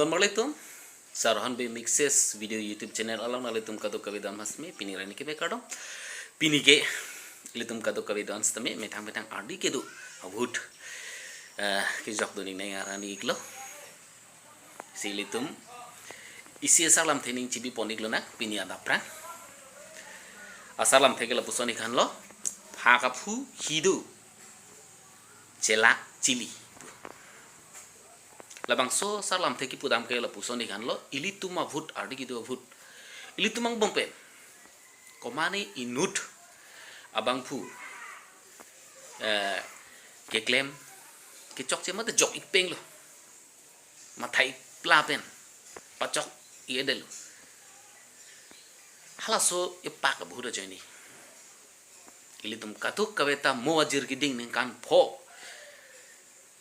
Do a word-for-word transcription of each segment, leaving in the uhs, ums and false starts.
Kardom marlitum, Sarohan Bey Mixes Video YouTube Channel along nanglitum kadokave do-an aphan sitame pini arni kebe kardom. Pini ke ilitum kadokave do-an sitame methang methang ardi kedo ahut, eh, kejok dun-ik nang arni iklo. Si ilitum isi asarlamthe ning chibipon iklonang pini adap prang. Asarlamthe ke lapuson ikhan lo, phak aphu hidu chelak chili. Labangso asarlamthe kipudam ke lapuson ikhan lo, ilitum ahut, ardi kedo ahut, ilitum angbong pen komane inut abangphu, eh, keklem kechokche mate jok-ik peng lo, matha-ik pla pen pachok-ik-edetlo. Halaso epak abahut ajoine ilitum kadokave ta mo ajir keding ningkan pho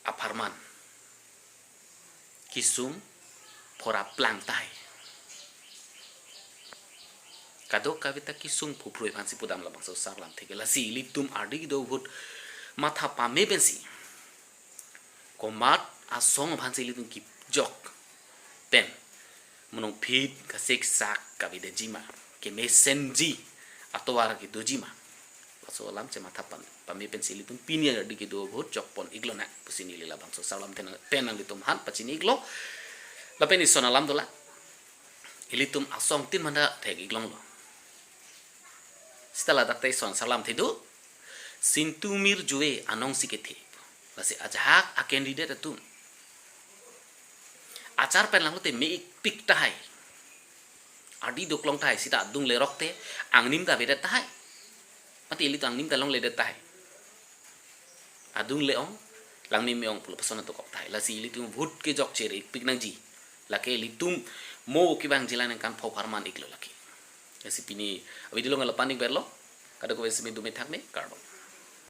apharman kisung phora plang tahai. Kadokave ta kisung phuphrui aphansi pudam labangso asarlamthe ke. Lasi ilitum ardi kedo ahut matha pame pensi komat asong aphansi ilitum kejok pen monongphit kasiksak kavedetji ma, kemesenji atovar kedoji ma, laso alam chematha pan pame pensi ilitum pini ardi kedo ahut jokpon iklonang pusi neli labangso asarlamthe nang pen nanglitum aphan pachini iklo. Lapen ison alam dolang, ilitum asong tin manda thek iklonglo. Sita ladak ta ison asarlamthe do, sintu mir juve anong si kethe. Lasi ajahak a-candidate atum achar pen langlote me-ikpik tahai, ardi doklong tahai, sita adung lerok te angnim ta avedet tahai, mate ilitum angnim ta longledet tahai. Adung le-ong, langmeme ong pulo pason atukok tahai. Lasi ilitum ahut kejok chere-ikpik nangji. Lake ilitum mo kevangji lang ningkan pho apharman iklo lake. Lasi pini avideo along la-an ik berlo. Kadokave sitame dome thakme, kardom.